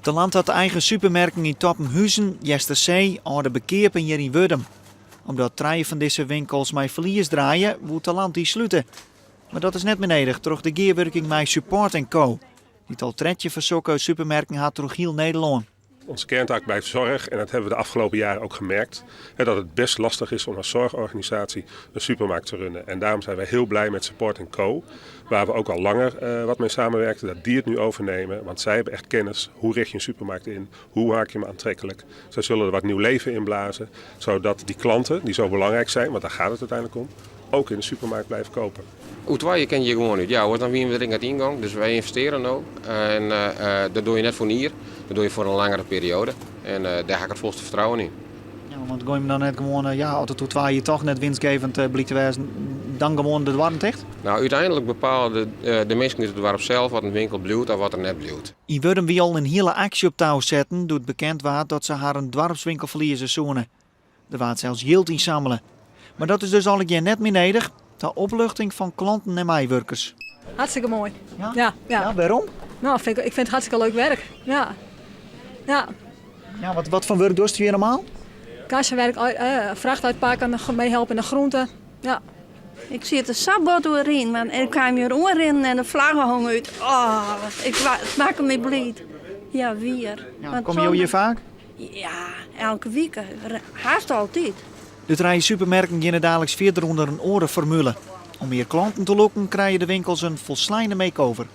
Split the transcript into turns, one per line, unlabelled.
Talant hat eigen supermerken yn Toppenhuzen, Eastersee, Aldeberkeap en hjir yn Wurdum. Omdat trije fan dizze winkels mei ferlies draaie, woe Talant dy slute. Mar dat is net mear nedich troch de gearwurking mei Support Co, dy't al 13 fan sokke supermerken hat troch hiel Nederlân.
Onze kerntaak blijft zorg en dat hebben we de afgelopen jaren ook gemerkt. Hè, dat het best lastig is om als zorgorganisatie een supermarkt te runnen. En daarom zijn wij heel blij met Support Co, waar we ook al langer wat mee samenwerkten, dat die het nu overnemen. Want zij hebben echt kennis, hoe richt je een supermarkt in, hoe maak je hem aantrekkelijk. Zij zullen er wat nieuw leven in blazen, zodat die klanten, die zo belangrijk zijn, want daar gaat het uiteindelijk om, ook in de supermarkt blijven kopen.
Oer twa jier kin je gewoan út. Ja, oars dan wiene we der ek net yngongen. Dus wy ynvestearje no. En dat dogge je net foar in jier, dat dogge je foar in langere perioade. En dêr ha ik it folste fertrouwen yn.
Ja, want gean je dan net gewoan, ja, as it oer twa jier toch net winstgevend blykt te wêzen, dan gewoan de doarren ticht?
Nou, úteinlik bepale de minsken út it doarp sels wat in winkel bliuwt of wat der net bliuwt.
Yn Wurdum wie al in hiele aksje op tou setten doe't bekend waard dat se harren doarpswinkel ferlieze soene. Der waard sels jild ynsammele. Mar dat is dus allegear net mear nedich ta opluchting fan klanten en meiwurkers.
Hartstikke moai.
Ja?
Ja, ja.
Ja, wêrom?
Nou, vind ik, ik vind het hartstikke leuk werk. Ja. Ja.
Ja, wat foar wurk dochst hjir normaal?
Kassawerk, fracht uitpakken, meehelpen in de groenten. Ja.
Ik siet der sa bot oer yn, want ik kaam hjir oanrinnen en de flagge hong út. Oh, ik, it makke my bliid. Ja, wier.
Ja, komme jo hjir faak?
Ja, elke wike. Hast altyd.
De trije supermerken geane daliks fierder ûnder in oare formule. Om mear klanten te lûken krije de winkels in folsleine make-over.